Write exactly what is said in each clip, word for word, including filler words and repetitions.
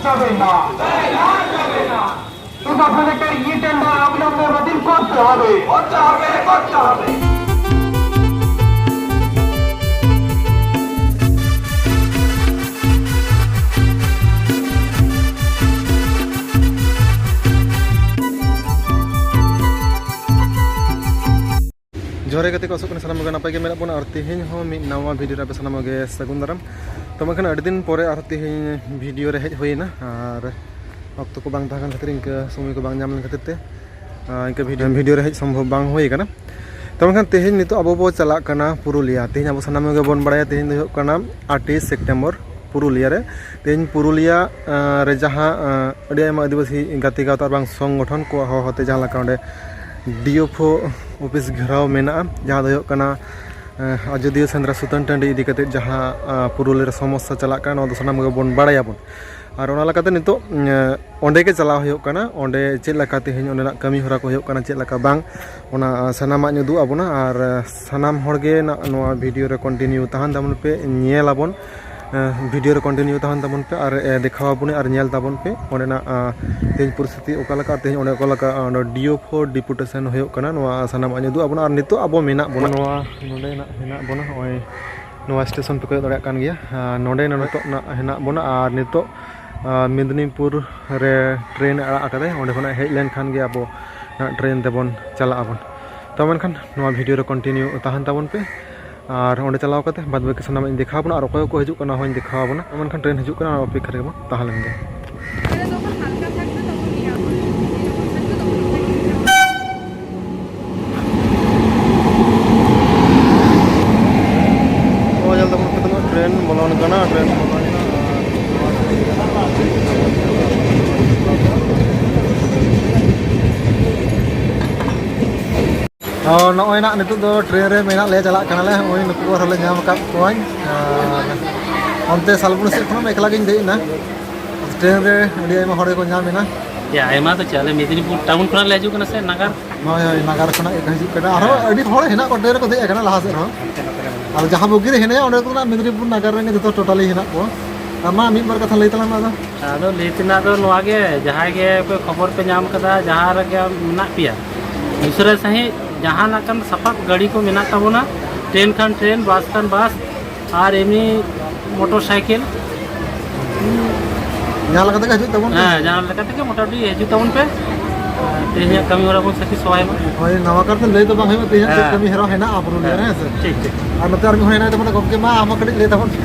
যাবে না। সুপারফাস্টের এই টেন্ডার অবিলম্বে বাতিল করতে হবে। করতে হবে, করতে হবে। ᱡᱚᱦᱟᱨ ᱜᱮ ᱜᱟᱛᱮ ᱠᱚ, ᱟᱥᱚᱜ ᱠᱟᱱᱟ ᱥᱟᱱᱟᱢ ᱠᱚᱜᱮ ᱱᱟᱯᱟᱭ ᱜᱮ ᱢᱮᱱᱟᱜ ᱵᱚᱱᱟ᱾ ᱟᱨ ᱛᱮᱦᱮᱧ ᱦᱚᱸ ᱢᱤᱫ ᱱᱟᱣᱟ ᱵᱷᱤᱰᱤᱭᱳ ᱨᱮ ᱟᱯᱮ ᱥᱟᱱᱟᱢ ᱠᱚᱜᱮ ᱥᱟᱹᱜᱩᱱ ᱫᱟᱨᱟᱢ᱾ ᱛᱚ ᱢᱮᱱᱠᱷᱟᱱ ᱟᱹᱰᱤ ᱫᱤᱱ ᱯᱚᱨᱮ ᱟᱨᱦᱚᱸ ᱛᱮᱦᱮᱧ ᱵᱷᱤᱰᱤᱭᱳ ᱨᱮ ᱦᱮᱡ ᱦᱩᱭᱮᱱᱟ, ᱟᱨ ᱚᱠᱛᱚ ᱠᱚ ᱵᱟᱝ ᱛᱟᱦᱮᱸ ᱠᱟᱱ ᱠᱷᱟᱹᱛᱤᱨ, ᱤᱱᱠᱟᱹ ᱥᱚᱢᱚᱭ ᱠᱚ ᱵᱟᱝ ᱧᱟᱢ ᱞᱮᱱ ᱠᱷᱟᱹᱛᱤᱨ ᱛᱮ, ᱟᱨ ᱤᱱᱠᱟᱹ ᱵᱷᱤᱰᱤᱭᱳ, ᱵᱷᱤᱰᱤᱭᱳ ᱨᱮ ᱦᱮᱡ ᱥᱚᱢᱵᱷᱚᱵ ᱵᱟᱝ ᱦᱩᱭ ᱟᱠᱟᱱᱟ᱾ ᱛᱚ ᱢᱮᱱᱠᱷᱟᱱ ᱛᱮᱦᱮᱧ ᱱᱤᱛᱚᱜ ᱟᱵᱚ ᱵᱚ ᱪᱟᱞᱟᱜ ᱠᱟᱱᱟ ᱯᱩᱨᱩᱞᱤᱭᱟ᱾ ᱛᱮᱦᱮᱧ ᱟᱵᱚ ᱥᱟᱱᱟᱢ ᱜᱮᱵᱚᱱ ᱵᱟᱲᱟᱭᱟ, ᱛᱮᱦᱮᱧ ᱫᱚ ᱦᱩᱭᱩᱜ ᱠᱟᱱᱟ ᱟᱴᱮᱭ ᱥᱮᱯᱴᱮᱢᱵᱚᱨ, ᱯᱩᱨᱩᱞᱤᱭᱟ ᱨᱮ᱾ ᱛᱮᱦᱮᱧ ᱯᱩᱨᱩᱞᱤᱭᱟ, ᱟᱸ, ᱨᱮ ᱡᱟᱦᱟᱸ, ᱟᱸ, ᱟᱹᱰᱤ ᱟᱭᱢᱟ ᱟᱹᱫᱤᱵᱟᱹᱥᱤ ᱜᱟᱛᱮ ᱜᱟᱶᱛᱟ ᱟᱨ ᱵᱟᱝ ᱥᱚᱝᱜᱚᱴᱷᱚᱱ ᱠᱚᱣᱟᱜ ᱦᱚᱦᱚ ᱦᱚᱛᱮ ᱡᱟᱦᱟᱸ ᱞᱮᱠᱟ ᱚᱸᱰᱮ ᱰᱤ ᱮᱯᱷ ᱳ ᱚᱯᱷᱤᱥ ᱜᱷᱮᱨᱟᱣ ᱢᱮᱱᱟᱜᱼᱟ, ᱡᱟᱦᱟᱸ ᱫᱚ ᱦᱩᱭᱩᱜ ᱠᱟᱱᱟ, ᱟᱸ, ᱟᱡᱚᱫᱤᱭᱟᱹ ᱥᱮᱸᱫᱽᱨᱟ ᱥᱩᱛᱟᱹᱱ ᱴᱟᱺᱰᱤ ᱤᱫᱤ ᱠᱟᱛᱮᱫ ᱡᱟᱦᱟᱸ, ᱟᱸ, ᱯᱩᱨᱩᱞᱤᱭᱟ ᱨᱮ ᱥᱚᱢᱚᱥᱥᱟ ᱪᱟᱞᱟᱜ ᱠᱟᱱᱟ, ᱱᱚᱣᱟ ᱫᱚ ᱥᱟᱱᱟᱢ ᱜᱮᱵᱚᱱ ᱵᱟᱲᱟᱭᱟᱵᱚᱱ᱾ ᱟᱨ ᱚᱱᱟ ᱞᱮᱠᱟᱛᱮ ᱱᱤᱛᱚᱜ, ᱟᱸ, ᱚᱸᱰᱮ ᱜᱮ ᱪᱟᱞᱟᱣ ᱦᱩᱭᱩᱜ ᱠᱟᱱᱟ᱾ ᱚᱸᱰᱮ ᱪᱮᱫ ᱞᱮᱠᱟ ᱛᱮᱦᱮᱧ ᱚᱸᱰᱮᱱᱟᱜ ᱠᱟᱹᱢᱤ ᱦᱚᱨᱟ ᱠᱚ ᱦᱩᱭᱩᱜ ᱠᱟᱱᱟ, ᱪᱮᱫ ᱞᱮᱠᱟ ᱵᱟᱝ, ᱚᱱᱟ, ᱟᱸ, ᱥᱟᱱᱟᱢᱟᱜ ᱤᱧ ᱩᱫᱩᱜ ᱟᱵᱚᱱᱟ᱾ ᱟᱨ, ᱟᱸ, ᱥᱟᱱᱟᱢ ᱦᱚᱲ ᱜᱮ ᱱᱟᱜ ᱱᱚᱣᱟ ᱵᱷᱤᱰᱤᱭᱳ ᱨᱮ ᱠᱚᱱᱴᱤᱱᱤᱭᱩ ᱛᱟᱦᱮᱱ ᱛᱟᱵᱚᱱ ᱯᱮ, ᱧᱮᱞ ᱟᱵᱚᱱ᱾ ᱟᱸ, ᱵᱷᱤᱰᱤᱭᱳ ᱨᱮ ᱠᱚᱱᱴᱤᱱᱤᱭᱩ ᱛᱟᱦᱮᱱ ᱛᱟᱵᱚᱱ ᱯᱮ ᱟᱨ, ᱟᱸ, ᱫᱮᱠᱷᱟᱣ ᱟᱵᱚᱱ ᱟᱨ ᱧᱮᱞ ᱛᱟᱵᱚᱱ ᱯᱮ ᱚᱸᱰᱮᱱᱟᱜ, ᱟᱸ, ᱛᱮᱦᱮᱧ ᱯᱚᱨᱤᱥᱛᱷᱤᱛᱤ ᱚᱠᱟ ᱞᱮᱠᱟ ᱟᱨ ᱛᱮᱦᱮᱧ ᱚᱸᱰᱮ ᱚᱠᱟ ᱞᱮᱠᱟ, ᱟᱸ, ᱚᱸᱰᱮ ᱰᱤ ᱮᱯᱷ ᱳ ᱰᱮᱯᱩᱴᱮᱥᱚᱱ ᱦᱩᱭᱩᱜ ᱠᱟᱱᱟ᱾ ᱱᱚᱣᱟ ᱥᱟᱱᱟᱢᱟᱜ ᱤᱧ ᱩᱫᱩᱜ ᱟᱵᱚᱱᱟ᱾ ᱟᱨ ᱱᱤᱛᱚᱜ ᱟᱵᱚ ᱢᱮᱱᱟᱜ ᱵᱚᱱᱟ ᱱᱚᱣᱟ, ᱱᱚᱸᱰᱮᱱᱟᱜ ᱦᱮᱱᱟᱜ ᱵᱚᱱᱟ, ᱱᱚᱜᱼᱚᱭ ᱱᱚᱣᱟ ᱥᱴᱮᱥᱚᱱ ᱯᱮ ᱠᱚᱭᱚᱜ ᱫᱟᱲᱮᱭᱟᱜ ᱠᱟᱱ ᱜᱮᱭᱟ᱾ ᱟᱨ ᱱᱚᱸᱰᱮ ᱱᱤᱛᱚᱜ ᱱᱟᱜ ᱦᱮᱱᱟᱜ ᱵᱚᱱᱟ ᱟᱨ ᱱᱤᱛᱚᱜ, ᱟᱸ, ᱢᱮᱫᱽᱱᱤᱯᱩᱨ ᱨᱮ ᱴᱨᱮᱱ ᱮ ᱟᱲᱟᱜ ᱟᱠᱟᱫᱟᱭ᱾ ᱚᱸᱰᱮ ᱠᱷᱚᱱᱟᱜ ᱦᱮᱡ ᱞᱮᱱᱠᱷᱟᱱ ᱜᱮ ᱟᱵᱚ ᱱᱟᱜ ᱴᱨᱮᱱ ᱛᱮᱵᱚᱱ ᱪᱟᱞᱟᱜ ᱟᱵᱚᱱ᱾ ᱛᱚ ᱢᱮᱱᱠᱷᱟᱱ ᱱᱚᱣᱟ ᱵᱷᱤᱰᱤᱭᱳ ᱨᱮ ᱠᱚᱱᱴᱤᱱᱤᱭᱩ ᱛᱟᱦᱮᱱ ᱛᱟᱵᱚᱱ ᱯᱮ᱾ ᱟᱨ ᱚᱸᱰᱮ ᱪᱟᱞᱟᱣ ᱠᱟᱛᱮ ᱵᱟᱫ ᱵᱟᱹᱠᱤ ᱥᱟᱱᱟᱢᱟᱜ ᱤᱧ ᱫᱮᱠᱷᱟᱣ ᱟᱵᱚᱱᱟ ᱟᱨ ᱚᱠᱚᱭ ᱠᱚᱠᱚ ᱦᱤᱡᱩᱜ ᱠᱟᱱᱟ ᱚᱱᱟ ᱦᱚᱸᱧ ᱫᱮᱠᱷᱟᱣ ᱟᱵᱚᱱᱟ᱾ ᱢᱮᱱᱠᱷᱟᱱ ᱴᱨᱮᱱ ᱦᱤᱡᱩᱜ ᱠᱟᱱᱟ, ᱚᱱᱟ ᱚᱯᱮᱠᱠᱷᱟ ᱨᱮᱜᱮ ᱵᱚᱱ ᱛᱟᱦᱮᱸ ᱞᱮᱱ ᱜᱮ᱾ ᱱᱚᱜᱼᱚᱭ ᱧᱮᱞ ᱛᱟᱵᱚᱱ ᱯᱮ, ᱛᱟᱵᱚᱱ ᱴᱨᱮᱱ ᱵᱚᱞᱚᱱ ᱠᱟᱱᱟ, ᱴᱨᱮᱱ ᱵᱚᱞᱚᱭᱮᱱᱟ᱾ ᱟᱨ ᱱᱚᱜᱼᱚᱭ ᱱᱟᱜ ᱱᱤᱛᱚᱜ ᱫᱚ ᱴᱨᱮᱱ ᱨᱮ ᱢᱮᱱᱟᱜ ᱞᱮᱭᱟ, ᱪᱟᱞᱟᱜ ᱠᱟᱱᱟᱞᱮ᱾ ᱱᱚᱜᱼᱚᱭ ᱱᱩᱠᱩ ᱟᱨᱦᱚᱸ ᱞᱮ ᱧᱟᱢ ᱟᱠᱟᱫ ᱠᱚᱣᱟᱧ᱾ ᱟᱨ ᱚᱱᱛᱮ ᱥᱟᱞᱵᱚᱱᱤ ᱥᱮᱫ ᱠᱷᱚᱱ ᱮᱠᱞᱟ ᱜᱤᱧ ᱫᱮᱡ ᱮᱱᱟ᱾ ᱴᱨᱮᱱ ᱨᱮ ᱟᱹᱰᱤ ᱟᱭᱢᱟ ᱦᱚᱲ ᱜᱮᱠᱚ ᱧᱟᱢ ᱮᱱᱟ᱾ ᱭᱟ, ᱟᱭᱢᱟ ᱫᱚ ᱪᱮᱫ, ᱟᱞᱮ ᱢᱮᱫᱽᱱᱤᱯᱩᱨ ᱴᱟᱣᱩᱱ ᱠᱷᱚᱱᱟᱜ ᱞᱮ ᱦᱤᱡᱩᱜ ᱠᱟᱱᱟ ᱥᱮ ᱱᱟᱜᱟᱨ? ᱦᱳᱭ, ᱦᱳᱭ, ᱱᱟᱜᱟᱨ ᱠᱷᱚᱱᱟᱜ ᱜᱮᱠᱚ ᱦᱤᱡᱩᱜ ᱠᱟᱱᱟ᱾ ᱟᱨᱦᱚᱸ ᱦᱮᱸ᱾ ᱟᱹᱰᱤ ᱦᱚᱲ ᱦᱮᱱᱟᱜ ᱠᱚᱣᱟ, ᱴᱨᱮᱱ ᱨᱮᱠᱚ ᱫᱮᱡ ᱟᱠᱟᱱᱟ ᱞᱟᱦᱟ ᱥᱮᱫ ᱨᱮᱦᱚᱸ᱾ ᱦᱟᱱᱛᱮ ᱱᱟᱛᱮ ᱨᱮ ᱢᱮᱱᱟᱜ ᱟᱨ ᱡᱟᱦᱟᱸ ᱵᱚᱜᱤ ᱨᱮ ᱦᱮᱱᱟᱭᱟ, ᱚᱸᱰᱮ ᱫᱚ ᱱᱟᱜ ᱢᱮᱫᱽᱱᱤᱯᱩᱨ ᱱᱟᱜᱟᱨ ᱨᱮᱱ ᱜᱮ ᱡᱚᱛᱚ ᱴᱳᱴᱟᱞᱤ ᱦᱮᱱᱟᱜ ᱠᱚᱣᱟ᱾ ᱟᱢᱟᱜ ᱢᱤᱫ ᱵᱟᱨ ᱠᱟᱛᱷᱟ ᱞᱟᱹᱭ ᱛᱟᱞᱟᱝ ᱢᱮ ᱟᱫᱚ᱾ ᱟᱫᱚ ᱞᱟᱹᱭ ᱛᱮᱱᱟᱜ ᱫᱚ ᱱᱚᱣᱟ ᱜᱮ, ᱡᱟᱦᱟᱸᱭ ᱜᱮ ᱯᱮ ᱠᱷᱚᱵᱚᱨ ᱯᱮ ᱧᱟᱢ ᱠᱟᱫᱟ, ᱡᱟᱦᱟᱸ ᱨᱮᱜᱮ ᱢᱮᱱᱟᱜ ᱯᱮᱭᱟ, ᱩᱥᱟᱹᱨᱟ ᱥᱟᱺᱦᱤᱡ ᱡᱟᱦᱟᱸ ᱞᱮᱠᱟᱱ ᱥᱟᱯᱟᱵ ᱜᱟᱹᱰᱤ ᱠᱚ ᱢᱮᱱᱟᱜ ᱛᱟᱵᱚᱱᱟ, ᱴᱨᱮᱱ ᱠᱷᱟᱱ ᱴᱨᱮᱱ, ᱵᱟᱥ ᱠᱷᱟᱱ ᱵᱟᱥ, ᱟᱨ ᱮᱢᱱᱤ ᱢᱚᱴᱚᱨ ᱥᱟᱭᱠᱮᱞ᱾ ᱡᱟᱦᱟᱸ ᱞᱮᱠᱟ ᱛᱮᱜᱮ ᱦᱤᱡᱩᱜ ᱛᱟᱵᱚᱱ ᱯᱮ᱾ ᱦᱮᱸ, ᱡᱟᱦᱟᱸ ᱞᱮᱠᱟ ᱛᱮᱜᱮ ᱢᱚᱴᱟᱢᱩᱴᱤ ᱦᱤᱡᱩᱜ ᱛᱟᱵᱚᱱ ᱯᱮ᱾ ᱛᱮᱦᱮᱧᱟᱜ ᱠᱟᱹᱢᱤ ᱦᱚᱨᱟ ᱵᱚᱱ ᱥᱟᱹᱠᱷᱤ ᱥᱚᱵᱷᱟᱭ ᱢᱟ᱾ ᱦᱳᱭ, ᱱᱟᱣᱟ ᱠᱟᱨᱛᱮ ᱞᱟᱹᱭ ᱫᱚ ᱵᱟᱝ ᱦᱩᱭᱩᱜᱼᱟ, ᱛᱮᱦᱮᱧᱟᱜ ᱪᱮᱫ ᱦᱮᱸ᱾ ᱠᱟᱹᱢᱤ ᱦᱚᱨᱟ ᱦᱮᱱᱟᱜᱼᱟ ᱯᱩᱨᱩᱞᱤᱭᱟᱹ ᱨᱮ, ᱦᱮᱸ ᱥᱮ? ᱴᱷᱤᱠ, ᱴᱷᱤᱠ᱾ ᱟᱨ ᱱᱚᱛᱮ ᱟᱨ ᱢᱤᱫ ᱦᱚᱲ ᱦᱮᱱᱟᱭ ᱛᱟᱵᱚᱱᱟ, ᱜᱚᱢᱠᱮ, ᱢᱟ ᱟᱢ ᱦᱚᱸ ᱠᱟᱹᱴᱤᱡ ᱞᱟᱹᱭ ᱛᱟᱵᱚᱱ ᱯᱮ᱾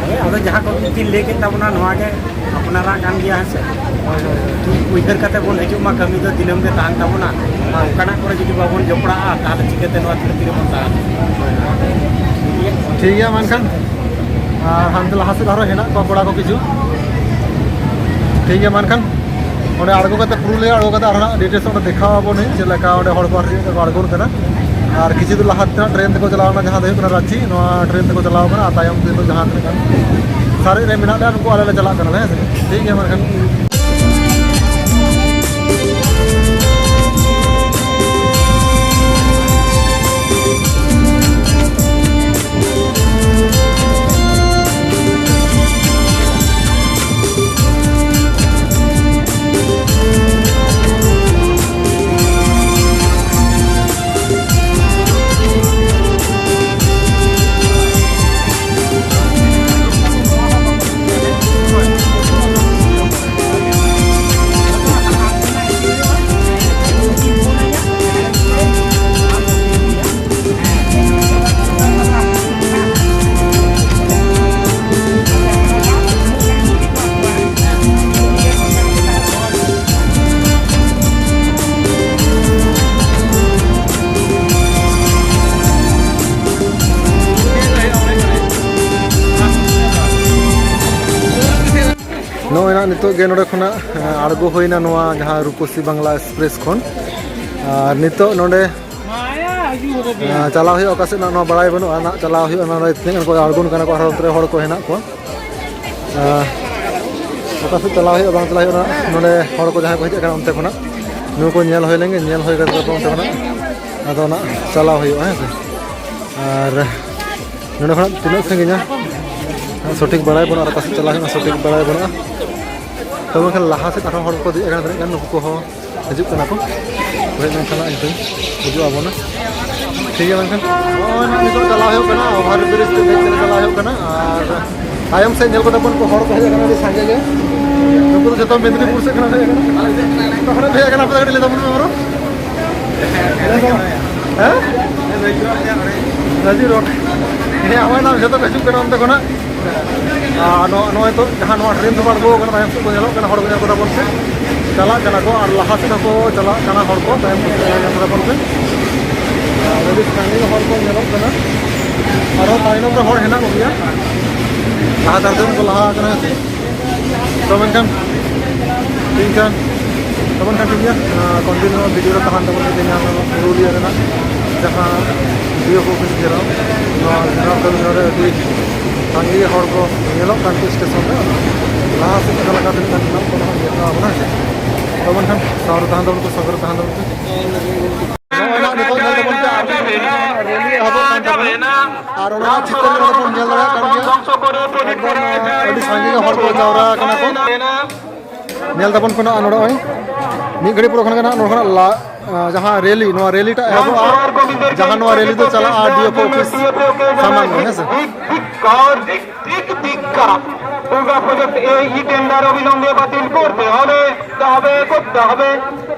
ᱦᱳᱭ, ᱟᱫᱚ ᱡᱟᱦᱟᱸ ᱠᱚ ᱢᱤᱫ ᱫᱤᱱ ᱞᱟᱹᱭ ᱠᱮᱫ ᱛᱟᱵᱚᱱᱟ, ᱱᱚᱣᱟ ᱜᱮ ᱟᱯᱱᱟᱨᱟᱜ ᱠᱟᱱ ᱜᱮᱭᱟ, ᱦᱮᱸ ᱥᱮ? ᱦᱳᱭ, ᱦᱳᱭ, ᱦᱳᱭ᱾ ᱩᱭᱦᱟᱹᱨ ᱠᱟᱛᱮ ᱵᱚᱱ ᱦᱤᱡᱩᱜ ᱢᱟ, ᱠᱟᱹᱢᱤ ᱫᱚ ᱫᱤᱱᱟᱹᱢ ᱜᱮ ᱛᱟᱦᱮᱱ ᱛᱟᱵᱚᱱᱟ᱾ ᱦᱳᱭ᱾ ᱚᱱᱠᱟᱱᱟᱜ ᱠᱚᱨᱮ ᱡᱩᱫᱤ ᱵᱟᱵᱚᱱ ᱡᱚᱯᱲᱟᱜᱼᱟ, ᱛᱟᱦᱚᱞᱮ ᱪᱤᱠᱟᱹᱛᱮ ᱱᱚᱣᱟ ᱫᱷᱟᱹᱨᱛᱤ ᱨᱮᱵᱚᱱ ᱛᱟᱦᱮᱱᱟ? ᱴᱷᱤᱠ ᱜᱮᱭᱟ, ᱢᱮᱱᱠᱷᱟᱱ, ᱟᱨ ᱦᱟᱱᱛᱮ ᱞᱟᱦᱟ ᱥᱮᱫ ᱟᱨᱦᱚᱸ ᱦᱮᱱᱟᱜ ᱠᱚᱣᱟ ᱠᱚᱲᱟ ᱠᱚ ᱠᱤᱪᱷᱩ᱾ ᱴᱷᱤᱠ ᱜᱮᱭᱟ, ᱢᱮᱱᱠᱷᱟᱱ ᱚᱸᱰᱮ ᱟᱬᱜᱚ ᱠᱟᱛᱮ, ᱯᱩᱨᱩᱞᱤᱭᱟᱹ ᱟᱬᱜᱚ ᱠᱟᱛᱮ ᱟᱨᱦᱚᱸ ᱱᱟᱜ details ᱚᱸᱰᱮ ᱫᱮᱠᱷᱟᱣ ᱟᱵᱚᱱᱟᱹᱧ, ᱪᱮᱫ ᱞᱮᱠᱟ ᱚᱸᱰᱮ ᱦᱚᱲ ᱠᱚ ᱟᱨ ᱪᱮᱫ ᱞᱮᱠᱟ ᱠᱚ ᱟᱬᱜᱚᱱ ᱠᱟᱱᱟ᱾ ᱟᱨ ᱠᱤᱪᱷᱩ ᱫᱤᱱ ᱞᱟᱦᱟ ᱛᱮ ᱱᱟᱜ ᱴᱨᱮᱱ ᱛᱮᱠᱚ ᱪᱟᱞᱟᱣ ᱠᱟᱱᱟ, ᱡᱟᱦᱟᱸ ᱫᱚ ᱦᱩᱭᱩᱜ ᱠᱟᱱᱟ ᱨᱟᱸᱪᱤ᱾ ᱱᱚᱣᱟ ᱴᱨᱮᱱ ᱛᱮᱠᱚ ᱪᱟᱞᱟᱣ ᱠᱟᱱᱟ, ᱟᱨ ᱛᱟᱭᱚᱢ ᱛᱮᱫᱚ ᱡᱟᱦᱟᱸ ᱛᱤᱱᱟᱹᱜ ᱜᱟᱱ ᱥᱟᱨᱮᱡ ᱨᱮ ᱢᱮᱱᱟᱜ ᱞᱮᱭᱟ, ᱱᱩᱠᱩ ᱟᱞᱮ ᱞᱮ ᱪᱟᱞᱟᱜ ᱠᱟᱱᱟ, ᱦᱮᱸ ᱥᱮ? ᱴᱷᱤᱠ ᱜᱮᱭᱟ, ᱢᱟ ᱮᱱᱠᱷᱟᱱ᱾ ᱱᱚᱜᱼᱚᱭ ᱱᱟᱜ ᱱᱤᱛᱚᱜ ᱜᱮ ᱱᱚᱰᱮ ᱠᱷᱚᱱᱟᱜ, ᱮᱸ, ᱟᱬᱜᱚ ᱦᱩᱭᱱᱟ ᱱᱚᱣᱟ ᱡᱟᱦᱟᱸ ᱨᱩᱯᱚᱥᱤ ᱵᱟᱝᱞᱟ ᱮᱠᱥᱯᱨᱮᱥ ᱠᱷᱚᱱ᱾ ᱟᱨ ᱱᱤᱛᱚᱜ ᱱᱚᱰᱮ, ᱮᱸ, ᱪᱟᱞᱟᱣ ᱦᱩᱭᱩᱜᱼᱟ ᱚᱠᱟ ᱥᱮᱫ ᱱᱟᱜ, ᱱᱚᱣᱟ ᱵᱟᱲᱟᱭ ᱵᱟᱹᱱᱩᱜᱼᱟ ᱱᱟᱜ᱾ ᱪᱟᱞᱟᱣ ᱦᱩᱭᱩᱜᱼᱟ ᱱᱚᱰᱮ ᱛᱤᱱᱟᱹᱜ ᱜᱟᱱ ᱠᱚ ᱟᱬᱜᱚᱱ ᱠᱟᱱᱟ ᱠᱚ, ᱟᱨᱦᱚᱸ ᱚᱱᱛᱮ ᱨᱮ ᱦᱚᱲ ᱠᱚ ᱦᱮᱱᱟᱜ ᱠᱚᱣᱟ᱾ ᱟᱸ, ᱚᱠᱟ ᱥᱮᱫ ᱪᱟᱞᱟᱣ ᱦᱩᱭᱩᱜᱼᱟ, ᱵᱟᱝ ᱪᱟᱞᱟᱣ ᱦᱩᱭᱩᱜᱼᱟ, ᱱᱚᱰᱮ ᱦᱚᱲ ᱠᱚ ᱡᱟᱦᱟᱸᱭ ᱠᱚ ᱦᱮᱡ ᱟᱠᱟᱱᱟ ᱚᱱᱛᱮ ᱠᱷᱚᱱᱟᱜ, ᱱᱩᱠᱩ ᱧᱮᱞ ᱦᱩᱭ ᱞᱮᱱᱜᱮ, ᱧᱮᱞ ᱦᱩᱭ ᱠᱟᱛᱮ ᱛᱟᱨᱯᱚᱨ ᱚᱱᱛᱮ ᱠᱷᱚᱱᱟᱜ ᱟᱫᱚ ᱱᱟᱜ ᱪᱟᱞᱟᱣ ᱦᱩᱭᱩᱜᱼᱟ, ᱦᱮᱸ ᱥᱮ᱾ ᱟᱨ ᱱᱚᱰᱮ ᱠᱷᱚᱱᱟᱜ ᱛᱤᱱᱟᱹᱜ ᱥᱟᱺᱜᱤᱧᱟ? ᱥᱚᱴᱷᱤᱠ ᱵᱟᱲᱟᱭ ᱵᱟᱹᱱᱩᱜᱼᱟ, ᱟᱨ ᱚᱠᱟ ᱥᱮᱫ ᱪᱟᱞᱟᱜ ᱦᱩᱭᱩᱜᱼᱟ, ᱥᱚᱴᱷᱤᱠ ᱵᱟᱲᱟᱭ ᱵᱟᱹᱱᱩᱜᱼᱟ᱾ ᱛᱚᱵᱮ ᱢᱮᱱᱠᱷᱟᱱ ᱞᱟᱦᱟ ᱥᱮᱫ ᱟᱨᱦᱚᱸ ᱦᱚᱲ ᱠᱚ ᱫᱮᱡ ᱟᱠᱟᱱᱟ, ᱛᱤᱱᱟᱹᱜ ᱜᱟᱱ ᱱᱩᱠᱩ ᱠᱚᱦᱚᱸ ᱦᱤᱡᱩᱜ ᱠᱟᱱᱟ ᱠᱚ᱾ ᱦᱮᱡ ᱞᱮᱱᱠᱷᱟᱱ ᱦᱟᱸᱜ ᱤᱧ ᱦᱤᱡᱩᱜ ᱟᱵᱚᱱᱟ᱾ ᱴᱷᱤᱠ ᱜᱮᱭᱟ, ᱢᱮᱱᱠᱷᱟᱱ ᱱᱚᱜᱼᱚᱭ ᱱᱟᱜ ᱱᱤᱛᱚᱜ ᱪᱟᱞᱟᱣ ᱦᱩᱭᱩᱜ ᱠᱟᱱᱟ, ᱚᱵᱷᱟᱨ ᱵᱨᱤᱡᱽ ᱛᱮ ᱫᱮᱡ ᱠᱟᱛᱮ ᱪᱟᱞᱟᱣ ᱦᱩᱭᱩᱜ ᱠᱟᱱᱟ᱾ ᱟᱨ ᱛᱟᱭᱚᱢ ᱥᱮᱫ ᱧᱮᱞ ᱠᱚ ᱛᱟᱵᱚᱱ ᱠᱚ, ᱦᱚᱲ ᱠᱚ ᱦᱮᱡ ᱟᱠᱟᱱᱟ ᱟᱹᱰᱤ ᱥᱟᱸᱜᱮ ᱜᱮ᱾ ᱱᱩᱠᱩ ᱫᱚ ᱡᱚᱛᱚ ᱢᱮᱫᱽᱱᱤᱯᱩᱨ ᱥᱮᱫ ᱠᱷᱚᱱᱟᱜ ᱠᱚ ᱦᱮᱡ ᱟᱠᱟᱱᱟ᱾ ᱚᱠᱟ ᱠᱷᱚᱱᱟᱜ ᱯᱮ ᱦᱮᱡ ᱟᱠᱟᱱᱟ ᱟᱯᱮ ᱫᱚ? ᱠᱟᱹᱴᱤᱡ ᱞᱟᱹᱭ ᱛᱟᱵᱚᱱ ᱢᱮ ᱵᱟᱨᱚ᱾ ᱦᱮᱸ? ᱨᱟᱡᱩ ᱨᱳᱰ᱾ ᱦᱮᱸ, ᱦᱚᱸᱜᱼᱚᱭ ᱱᱟᱜ ᱡᱚᱛᱚ ᱠᱚ ᱦᱤᱡᱩᱜ ᱠᱟᱱᱟ ᱚᱱᱛᱮ ᱠᱷᱚᱱᱟᱜ᱾ ᱟᱨ ᱱᱚᱣᱟ, ᱱᱚᱜᱼᱚᱭ ᱛᱚ ᱡᱟᱦᱟᱸ ᱱᱚᱣᱟ ᱴᱨᱮᱱ ᱫᱚ ᱟᱬᱜᱚ ᱠᱟᱱᱟ, ᱛᱟᱭᱚᱢ ᱥᱮᱫ ᱠᱚ ᱧᱮᱞᱚᱜ ᱠᱟᱱᱟ, ᱦᱚᱲ ᱠᱚ ᱧᱮᱞ ᱠᱚ ᱛᱟᱵᱚᱱ ᱯᱮ᱾ ᱪᱟᱞᱟᱜ ᱠᱟᱱᱟ ᱠᱚ ᱟᱨ ᱞᱟᱦᱟ ᱥᱮᱫ ᱦᱚᱸᱠᱚ ᱪᱟᱞᱟᱜ ᱠᱟᱱᱟ ᱦᱚᱲ ᱠᱚ, ᱛᱟᱭᱚᱢ ᱥᱮᱫ ᱠᱚ ᱧᱮᱞ ᱠᱚ ᱛᱟᱵᱚᱱ ᱯᱮ᱾ ᱟᱨ ᱟᱹᱰᱤ ᱥᱟᱸᱜᱮ ᱦᱚᱲ ᱠᱚ ᱧᱮᱞᱚᱜ ᱠᱟᱱᱟ᱾ ᱟᱨᱦᱚᱸ ᱛᱟᱭᱱᱚᱢ ᱨᱮ ᱦᱚᱲ ᱦᱮᱱᱟᱜ ᱠᱚᱜᱮᱭᱟ᱾ ᱞᱟᱦᱟ ᱫᱷᱟᱨᱮ ᱛᱮᱵᱚᱱ ᱠᱚ ᱞᱟᱦᱟ ᱟᱠᱟᱱᱟ, ᱦᱮᱸ ᱥᱮ᱾ ᱛᱚ ᱢᱮᱱᱠᱷᱟᱱ ᱴᱷᱤᱠ ᱜᱮᱭᱟ, ᱛᱚ ᱢᱮᱱᱠᱷᱟᱱ ᱴᱷᱤᱠ ᱜᱮᱭᱟ, ᱠᱚᱱᱴᱤᱱᱤᱭᱩ ᱵᱷᱤᱰᱤᱭᱳ ᱨᱮ ᱛᱟᱦᱮᱱ ᱛᱟᱵᱚᱱ ᱯᱮ᱾ ᱛᱮᱦᱮᱧ ᱯᱩᱨᱩᱞᱤᱭᱟᱹ ᱨᱮᱱᱟᱜ ᱡᱟᱦᱟᱸ ᱰᱤ ᱮᱯᱷ ᱳ ᱚᱯᱷᱤᱥ ᱜᱷᱮᱨᱟᱣ, ᱱᱚᱣᱟ ᱜᱷᱮᱨᱟᱣ ᱠᱟᱹᱢᱤ ᱦᱚᱨᱟ ᱨᱮ ᱟᱹᱰᱤ ᱥᱟᱸᱜᱮ ᱦᱚᱲ ᱠᱚ ᱧᱮᱞᱚᱜ ᱠᱟᱱ ᱛᱮ ᱥᱴᱮᱥᱚᱱ ᱨᱮ ᱞᱟᱦᱟ ᱥᱮᱫ ᱚᱠᱟ ᱞᱮᱠᱟ ᱛᱤᱱᱟᱹᱜ ᱜᱟᱱ ᱢᱮᱱᱟᱜ ᱠᱚᱣᱟ ᱱᱟᱦᱟᱜ ᱧᱮᱞ ᱦᱚᱸ ᱟᱵᱚᱱᱟ, ᱦᱮᱸ ᱥᱮ᱾ ᱛᱚ ᱢᱮᱱᱠᱷᱟᱱ ᱥᱟᱶ ᱨᱮ ᱛᱟᱦᱮᱸ ᱛᱟᱵᱚᱱ ᱯᱮ, ᱥᱚᱸᱜᱮ ᱨᱮ ᱛᱟᱦᱮᱸ ᱛᱟᱵᱚᱱ ᱯᱮ᱾ ᱱᱚᱜᱼᱚᱭ ᱱᱟᱦᱟᱜ ᱱᱤᱛᱚᱜ ᱧᱮᱞ ᱛᱟᱵᱚᱱ ᱯᱮ, ᱟᱨ ᱨᱮᱞᱤ ᱮᱦᱚᱵᱚᱜ ᱠᱟᱱ ᱛᱟᱵᱚᱱᱟ᱾ ᱟᱨ ᱚᱱᱟ ᱪᱤᱛᱟᱹᱨ ᱱᱚᱰᱮ ᱵᱚᱱ ᱧᱮᱞ ᱫᱟᱲᱮᱭᱟᱜ ᱠᱟᱱ ᱜᱮᱭᱟ, ᱮᱠᱫᱚᱢ, ᱟᱹᱰᱤ ᱥᱟᱸᱜᱮ ᱜᱮ ᱦᱚᱲ ᱠᱚ ᱡᱟᱣᱨᱟ ᱟᱠᱟᱱᱟ ᱠᱚ᱾ ᱧᱮᱞ ᱛᱟᱵᱚᱱ ᱯᱮ ᱱᱚᱜᱼᱚᱭ ᱱᱚᱰᱮ ᱱᱚᱜᱼᱚᱭ ᱢᱤᱫ ᱜᱷᱟᱹᱲᱤ ᱯᱚᱨᱮ ᱠᱷᱚᱱ ᱜᱮ ᱱᱟᱦᱟᱜ ᱱᱚᱰᱮ ᱠᱷᱚᱱᱟᱜ ᱞᱟ-, ᱟᱸ, ᱡᱟᱦᱟᱸ ᱨᱮᱞᱤ, ᱱᱚᱣᱟ ᱨᱮᱞᱤ ᱴᱟᱜ ᱮᱦᱚᱵᱚᱜᱼᱟ, ᱡᱟᱦᱟᱸ ᱱᱚᱣᱟ ᱨᱮᱞᱤ ᱫᱚ ᱪᱟᱞᱟᱜᱼᱟ ᱰᱤ ᱮᱯᱷ ᱳ ᱚᱯᱷᱤᱥ ᱥᱟᱢᱟᱝ ᱨᱮ, ᱦᱮᱸ ᱥᱮ᱾ ধিক্কার। দুর্গা প্রজেক্ট এই টেন্ডার অবিলম্বে বাতিল করতে হবে, করতে হবে, করতে হবে।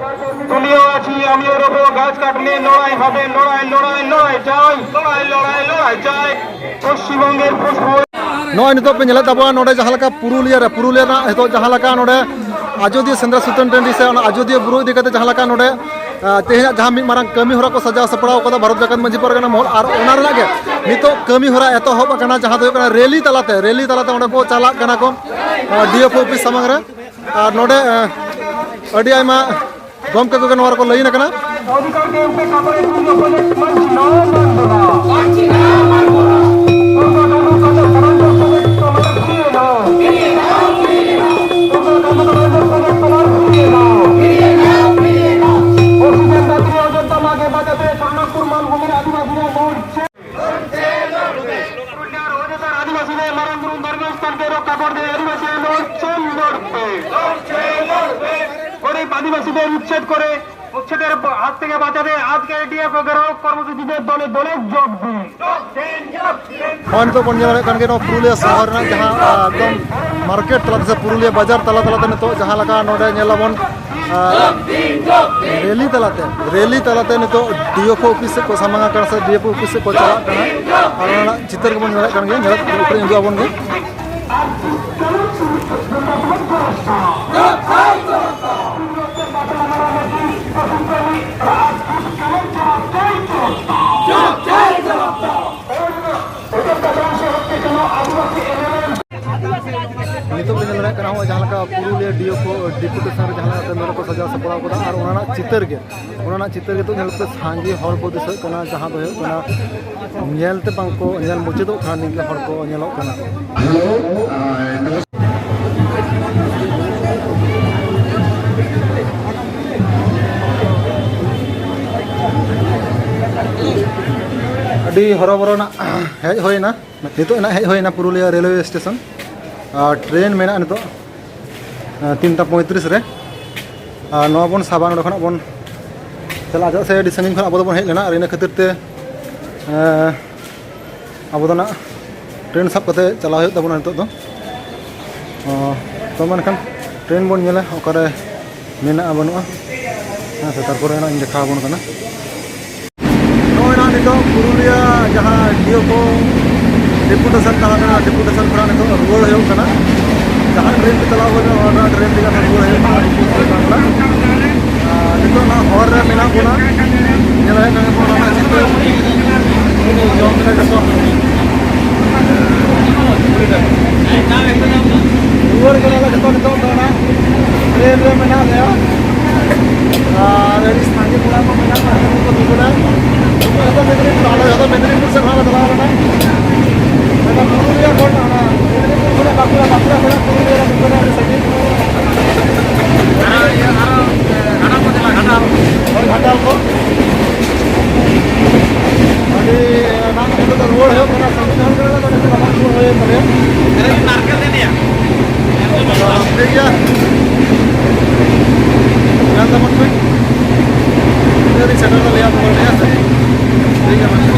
তুলিও আছি আমিও রব গাছ কাটলে লড়াই হবে, লড়াই, লড়াই, লড়াই চাই, লড়াই, লড়াই, লড়াই চাই। পশ্চিমবঙ্গের পশু ᱱᱚᱜᱼᱚᱭ ᱱᱤᱛᱚᱜ ᱯᱮ ᱧᱮᱞᱮᱫ ᱛᱟᱵᱚᱱᱟ ᱱᱚᱰᱮ ᱡᱟᱦᱟᱸ ᱞᱮᱠᱟ ᱯᱩᱨᱩᱞᱤᱭᱟᱹ ᱨᱮ, ᱯᱩᱨᱩᱞᱤᱭᱟᱹ ᱨᱮᱱᱟᱜ ᱱᱤᱛᱚᱜ ᱡᱟᱦᱟᱸ ᱞᱮᱠᱟ ᱱᱚᱰᱮ ᱟᱡᱚᱫᱤᱭᱟᱹ ᱥᱮᱸᱫᱽᱨᱟ ᱥᱩᱛᱟᱹᱱ ᱴᱟᱺᱰᱤ ᱥᱮ ᱚᱱᱟ ᱟᱡᱚᱫᱤᱭᱟᱹ ᱵᱩᱨᱩ ᱤᱫᱤ ᱠᱟᱛᱮ ᱡᱟᱦᱟᱸ ᱞᱮᱠᱟ ᱱᱚᱰᱮ, ᱟᱸ, ᱛᱮᱦᱮᱧᱟᱜ ᱡᱟᱦᱟᱸ ᱢᱤᱫ ᱢᱟᱨᱟᱝ ᱠᱟᱹᱢᱤ ᱦᱚᱨᱟ ᱠᱚ ᱥᱟᱡᱟᱣ ᱥᱟᱯᱲᱟᱣ ᱠᱟᱫᱟ ᱵᱷᱟᱨᱚᱛ ᱡᱟᱠᱟᱛ ᱢᱟᱹᱡᱷᱤ ᱯᱟᱨᱜᱟᱱᱟ ᱢᱚᱦᱚᱞ, ᱟᱨ ᱚᱱᱟ ᱨᱮᱱᱟᱜ ᱜᱮ ᱱᱤᱛᱚᱜ ᱠᱟᱹᱢᱤ ᱦᱚᱨᱟ ᱮᱛᱚᱦᱚᱵ ᱟᱠᱟᱱᱟ, ᱡᱟᱦᱟᱸ ᱫᱚ ᱦᱩᱭᱩᱜ ᱠᱟᱱᱟ ᱨᱮᱞᱤ ᱛᱟᱞᱟᱛᱮ, ᱨᱮᱞᱤ ᱛᱟᱞᱟᱛᱮ ᱚᱸᱰᱮ ᱠᱚ ᱪᱟᱞᱟᱜ ᱠᱟᱱᱟ ᱠᱚ, ᱟᱸ, ᱰᱤ ᱮᱯᱷ ᱳ ᱚᱯᱷᱤᱥ ᱥᱟᱢᱟᱝ ᱨᱮ᱾ ᱟᱨ ᱱᱚᱰᱮ, ᱟᱸ, ᱟᱹᱰᱤ ᱟᱭᱢᱟ ᱜᱚᱢᱠᱮ ᱠᱚᱜᱮ ᱱᱚᱣᱟ ᱨᱮᱠᱚ ᱞᱟᱹᱭᱤᱱ ᱟᱠᱟᱱᱟ᱾ আদিবাসীদের উচ্ছেদ করে, উচ্ছেদের হাত থেকে বাঁচাতে আজকে এডিএফ ঘেরাও কর্মসূচিতে দলে দলে যোগ দিন। নয়, ᱱᱤᱛᱚᱜ ᱵᱚᱱ ᱧᱮᱞ ᱫᱟᱲᱮᱭᱟᱜ ᱠᱟᱱ ᱜᱮᱭᱟ, ᱱᱚᱣᱟ ᱯᱩᱨᱩᱞᱤᱭᱟᱹ ᱥᱚᱦᱚᱨ ᱨᱮᱱᱟᱜ ᱡᱟᱦᱟᱸ, ᱟ, ᱮᱠᱫᱚᱢ ᱢᱟᱨᱠᱮᱴ ᱛᱟᱞᱟᱛᱮ ᱥᱮ ᱯᱩᱨᱩᱞᱤᱭᱟᱹ ᱵᱟᱡᱟᱨ ᱛᱟᱞᱟ ᱛᱟᱞᱟᱛᱮ ᱱᱤᱛᱚᱜ ᱡᱟᱦᱟᱸ ᱞᱮᱠᱟ ᱱᱚᱰᱮ ᱧᱮᱞ ᱟᱵᱚᱱ, ᱟ, ᱨᱮᱞᱤ ᱛᱟᱞᱟᱛᱮ, ᱨᱮᱞᱤ ᱛᱟᱞᱟᱛᱮ ᱱᱤᱛᱚᱜ ᱰᱤ ᱮᱯᱷ ᱳ ᱚᱯᱷᱤᱥ ᱥᱮᱫ ᱠᱚ ᱥᱟᱢᱟᱝ ᱟᱠᱟᱱᱟ ᱥᱮ ᱰᱤ ᱮᱯᱷ ᱳ ᱚᱯᱷᱤᱥ ᱥᱮᱫ ᱠᱚ ᱪᱟᱞᱟᱜ ᱠᱟᱱᱟ᱾ ᱟᱨ ᱚᱱᱟ ᱨᱮᱱᱟᱜ ᱪᱤᱛᱟᱹᱨ ᱜᱮᱵᱚᱱ ᱧᱮᱞᱮᱫ ᱠᱟᱱ ᱜᱮᱭᱟ, ᱧᱮᱞᱮᱫ ᱩᱫᱩᱜ ᱟᱵᱚᱱ ᱜᱮ᱾ ᱱᱤᱛᱚᱜ ᱵᱚᱱ ᱧᱮᱞ ᱫᱟᱲᱮᱭᱟᱜ ᱠᱟᱱᱟ, ᱦᱚᱸᱜᱼᱚᱭ ᱡᱟᱦᱟᱸ ᱞᱮᱠᱟ Purulia D F O deputation ᱨᱮ ᱡᱟᱦᱟᱸ ᱞᱮᱠᱟᱛᱮ ᱱᱚᱰᱮ ᱠᱚ ᱥᱟᱡᱟᱣ ᱥᱟᱯᱲᱟᱣ ᱠᱟᱫᱟ, ᱟᱨ ᱚᱱᱟ ᱨᱮᱱᱟᱜ ᱪᱤᱛᱟᱹᱨ ᱜᱮ, ᱚᱱᱟ ᱨᱮᱱᱟᱜ ᱪᱤᱛᱟᱹᱨ ᱜᱮ ᱱᱤᱛᱚᱜ ᱧᱮᱞᱚᱜ ᱠᱟᱱᱟ, ᱥᱟᱸᱜᱮ ᱦᱚᱲ ᱠᱚ ᱫᱤᱥᱟᱹᱜ ᱠᱟᱱᱟ, ᱡᱟᱦᱟᱸ ᱫᱚ ᱦᱩᱭᱩᱜ ᱠᱟᱱᱟ ᱧᱮᱞ ᱛᱮ ᱵᱟᱝ ᱠᱚ ᱧᱮᱞ ᱢᱩᱪᱟᱹᱫᱚᱜ ᱠᱟᱱᱟ, ᱱᱤᱝᱠᱟᱹ ᱦᱚᱲ ᱠᱚ ᱧᱮᱞᱚᱜ ᱠᱟᱱᱟ᱾ ᱟᱹᱰᱤ ᱦᱚᱨᱚᱵᱚᱨᱚ ᱨᱮᱱᱟᱜ ᱦᱮᱡ ᱦᱩᱭᱱᱟ᱾ ᱱᱤᱛᱚᱜ ᱱᱟᱜ ᱦᱮᱡ ᱦᱩᱭᱱᱟ ᱯᱩᱨᱩᱞᱤᱭᱟᱹ ᱨᱮᱞᱣᱮ ᱥᱴᱮᱥᱚᱱ᱾ ᱟᱨ ᱴᱨᱮᱱ ᱢᱮᱱᱟᱜᱼᱟ ᱱᱤᱛᱚᱜ, ᱟᱨ, ᱛᱤᱱᱴᱟ ᱯᱚᱸᱭᱛᱨᱤᱥ ᱨᱮ᱾ ᱟᱨ ᱱᱚᱣᱟ ᱵᱚᱱ ᱥᱟᱵᱟ, ᱱᱚᱸᱰᱮ ᱠᱷᱚᱱᱟᱜ ᱵᱚᱱ ᱪᱟᱞᱟᱜᱼᱟ, ᱪᱮᱫᱟᱜ ᱥᱮ ᱟᱹᱰᱤ ᱥᱟᱺᱜᱤᱧ ᱠᱷᱚᱱ ᱟᱵᱚ ᱫᱚᱵᱚᱱ ᱦᱮᱡ ᱞᱮᱱᱟ᱾ ᱟᱨ ᱤᱱᱟᱹ ᱠᱷᱟᱹᱛᱤᱨ ᱛᱮ, ᱮᱸ, ᱟᱵᱚ ᱫᱚ ᱱᱟᱜ ᱴᱨᱮᱱ ᱥᱟᱵ ᱠᱟᱛᱮ ᱪᱟᱞᱟᱣ ᱦᱩᱭᱩᱜ ᱛᱟᱵᱚᱱᱟ ᱱᱤᱛᱚᱜ ᱫᱚ᱾ ᱚ, ᱛᱚ ᱢᱮᱱᱠᱷᱟᱱ ᱴᱨᱮᱱ ᱵᱚᱱ ᱧᱮᱞᱟ ᱚᱠᱟᱨᱮ ᱢᱮᱱᱟᱜᱼᱟ ᱵᱟᱹᱱᱩᱜᱼᱟ᱾ ᱦᱮᱸ ᱥᱮ, ᱛᱟᱨᱯᱚᱨᱮ ᱱᱟᱜ ᱤᱧ ᱫᱮᱠᱷᱟᱣ ᱟᱵᱚᱱ ᱠᱟᱱᱟ᱾ ᱱᱚᱜᱼᱚᱭ ᱱᱟᱜ ᱱᱤᱛᱚᱜ ᱯᱩᱨᱩᱞᱤᱭᱟᱹ ᱡᱟᱦᱟᱸ ᱰᱤ ᱮᱯᱷ ᱳ ᱰᱮᱯᱩᱴᱮᱥᱚᱱ ᱛᱟᱦᱮᱸ ᱠᱟᱱᱟ, ᱰᱮᱯᱩᱴᱮᱥᱚᱱ ᱠᱷᱚᱱᱟᱜ ᱱᱤᱛᱚᱜ ᱨᱩᱣᱟᱹᱲ ᱦᱩᱭᱩᱜ ᱠᱟᱱᱟ᱾ ᱡᱟᱦᱟᱸ ᱴᱨᱮᱱ ᱛᱮ ᱪᱟᱞᱟᱣ ᱦᱩᱭ ᱞᱮᱱᱟ, ᱚᱱᱟ ᱴᱨᱮᱱ ᱛᱮᱜᱮ ᱱᱟᱜ ᱨᱩᱣᱟᱹᱲ ᱦᱩᱭᱩᱜ ᱠᱟᱱᱟ᱾ ᱟᱨ ᱱᱤᱛᱚᱜ ᱱᱟᱜ ᱦᱚᱨ ᱨᱮ ᱢᱮᱱᱟᱜ ᱵᱚᱱᱟ, ᱧᱮᱞ ᱦᱩᱭᱩᱜ ᱠᱟᱱᱟ ᱚᱱᱟ ᱨᱮᱱᱟᱜ ᱪᱤᱛᱟᱹᱨ᱾ ᱡᱚᱢ ᱠᱟᱛᱮ ᱡᱚᱛᱚ ᱨᱩᱣᱟᱹᱲ ᱠᱟᱱᱟᱞᱮ ᱡᱚᱛᱚ ᱱᱤᱛᱚᱜ ᱫᱚ ᱚᱱᱟ ᱴᱨᱮᱱ ᱨᱮ ᱢᱮᱱᱟᱜ ᱞᱮᱭᱟ᱾ ᱟᱨ ᱟᱹᱰᱤ ᱥᱟᱸᱜᱮ ᱠᱚᱲᱟ ᱠᱚ ᱢᱮᱱᱟᱜ ᱠᱚᱣᱟ, ᱩᱱᱠᱩ ᱠᱚ ᱛᱤᱸᱜᱩᱱᱟ᱾ ᱩᱱᱠᱩ ᱡᱚᱛᱚ ᱢᱮᱫᱽᱱᱤᱯᱩᱨ, ᱟᱞᱮ ᱡᱚᱛᱚ ᱢᱮᱫᱽᱱᱤᱯᱩᱨ ᱥᱮᱫ ᱠᱷᱚᱱᱟᱜ ᱞᱮ ᱪᱟᱞᱟᱣ ᱞᱮᱱᱟ᱾ ᱢᱮᱱᱠᱷᱟᱱ ᱯᱩᱨᱩᱞᱤᱭᱟᱹ ᱠᱷᱚᱱ ᱚᱱᱟ ᱢᱮᱫᱽᱱᱤᱯᱩᱨ ᱠᱷᱚᱱᱟᱜ ᱵᱟᱸᱠᱩᱲᱟ, ᱵᱟᱸᱠᱩᱲᱟ ᱠᱷᱚᱱᱟᱜ ᱯᱩᱨᱩᱞᱤᱭᱟᱹ ᱨᱮ ᱛᱤᱸᱜᱩᱱᱟ, ᱟᱹᱰᱤ ᱥᱟᱺᱜᱤᱧ᱾ ᱟᱨ ᱤᱭᱟᱹ, ᱟᱨᱚ, ᱮ, ᱜᱷᱟᱴᱟᱞ ᱠᱚ ᱪᱟᱞᱟᱜᱼᱟ, ᱜᱷᱟᱴᱟᱞ᱾ ᱦᱳᱭ, ᱜᱷᱟᱴᱟᱞ ᱠᱚ᱾ ᱟᱹᱰᱤ, ᱮ, ᱵᱟᱝ, ᱱᱤᱛᱚᱜ ᱫᱚ ᱨᱩᱣᱟᱹᱲ ᱦᱩᱭᱩᱜ ᱠᱟᱱᱟ, ᱥᱟᱺᱜᱤᱧ ᱦᱚᱲ ᱠᱟᱱᱟ ᱞᱮ, ᱛᱚ ᱱᱤᱛᱚᱜ ᱫᱚ ᱵᱟᱝ ᱨᱩᱣᱟᱹᱲ ᱦᱩᱭᱩᱜ ᱛᱟᱞᱮᱭᱟ᱾ ᱱᱟᱨᱠᱮᱞ ᱫᱮ ᱫᱮᱭᱟ᱾ ᱴᱷᱤᱠ ᱜᱮᱭᱟ᱾ ᱦᱮᱸ ᱥᱮ? ᱴᱷᱤᱠ ᱜᱮᱭᱟ, ᱢᱟᱱᱮ